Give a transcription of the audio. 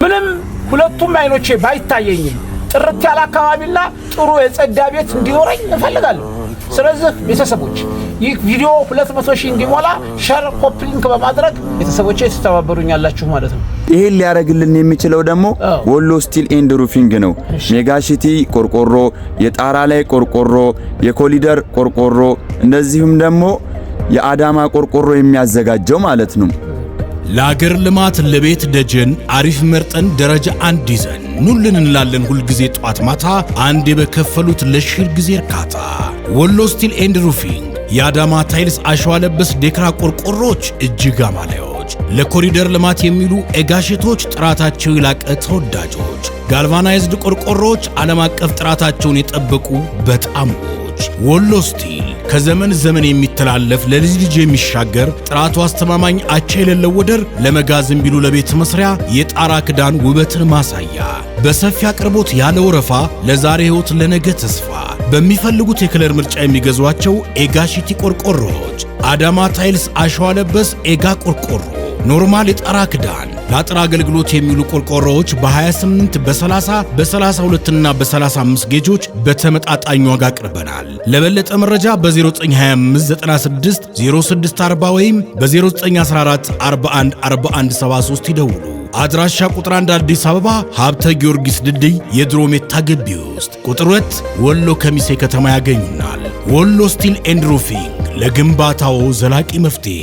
ምንም ሁለቱም አይኖቼ ባይታየኝም ጥርት ያለ አካባቢና ጥሩ የጸዳ ቤት እንዲኖረኝ እፈልጋለሁ። ስለዚህ ቤተሰቦች፣ ይህ ቪዲዮ 200,000 እንዲሞላ share፣ copy link በማድረግ ቤተሰቦቼ ትተባበሩኛላችሁ ማለት ነው። ይሄን ሊያደርግልን የሚችለው ደግሞ ወሎ Steel and Roofing ነው። Mega sheet ቆርቆሮ፣ የጣራ ላይ ቆርቆሮ፣ የኮሊደር ቆርቆሮ፣ እንደዚሁም ደግሞ የአዳማ ቆርቆሮ የሚያዘጋጀው ማለት ነው። ለአገር ልማት ለቤት ደጀን አሪፍ መርጠን ደረጃ አንድ ይዘን ኑልን እንላለን ሁልጊዜ ጧት ማታ፣ አንዴ በከፈሉት ለሺህ ጊዜ እርካታ። ወሎ Steel and Roofing የአዳማ tiles፣ አሸዋ ለበስ ዴክራ ቆርቆሮች እጅግ አማላዮች፣ ለኮሪደር ልማት የሚሉ ኤጋ sheet ኦች ጥራታቸው የላቀ ተወዳጆች፣ galvanized ቆርቆሮዎች ዓለም አቀፍ ጥራታቸውን የጠበቁ በጣም። ወሎ Steel ከዘመን ዘመን የሚተላለፍ፣ ለልጅ ልጅ የሚሻገር፣ ጥራቱ አስተማማኝ፣ አቻ የሌለው ወደር፣ ለመጋዘን ቢሉ ለቤት መስሪያ የጣራ ክዳን ውበትን ማሳያ፣ በሰፊ አቅርቦት ያለ ወረፋ፣ ለዛሬ ሕይወት ለነገ ተስፋ፣ በሚፈልጉት የ color ምርጫ የሚገዟቸው ኤጋ sheet ቆርቆሮዎች፣ አዳማ tiles፣ አሸዋ ለበስ ኤጋ ቆርቆሮ፣ normal የጣራ ክዳን፣ ለአጥር አገልግሎት የሚውሉ ቆርቆሮዎች በ28፣ በ30፣ በ32 እና በ35 ጌጆች በተመጣጣኝ ዋጋ አቅርበናል። ለበለጠ መረጃ በ0925 96 0640 ወይም በ0914 41 41 73 ይደውሉ። አድራሻ ቁጥር 1 አዲስ አበባ ሀብተ ጊዮርጊስ ድልድይ የድሮ ሜታ ግቢ ውስጥ፣ ቁጥር 2 ወሎ ከሚሴ ከተማ ያገኙናል። ወሎ Steel and Roofing ለግንባታው ዘላቂ መፍትሄ።